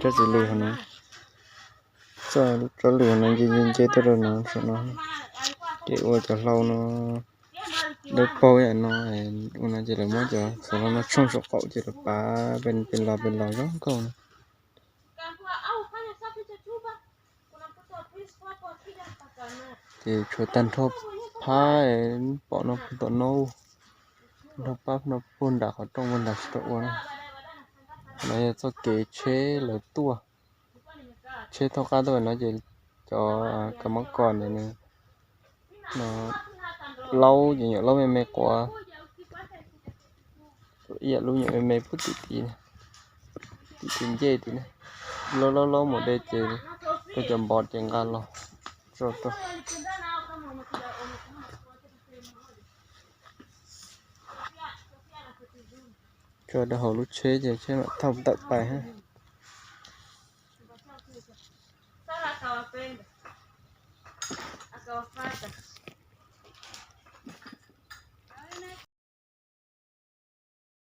Txoj lws no, txoj lws no nce nce nce tuaj rau no saum no, ces ua cov hlau no dawb paug no, ua no ces lawv muab cov xov hlau no tshooj saum qaum ces lawv pav pes los pes los zoo nkauj no. Ces tshuav tag nrho phab pom no puag tom no, nrho pab no puag nram qhov rooj ua nram tsis tau ua na. No yog txoj kev tsheb lawv tuaj, tsheb thauj qab tuaj no ces cov kav mab kos ntawd nws no laub ces nyuam laub me me quav, ib yam lub nyuam me me puag tim tid, tim tid ncej tid na, laub laub laub mus de ces rau cov npov ces nqa los tso rau. Tso rau hauv lub tsheb ces tsheb mam thauj tawm pais hab.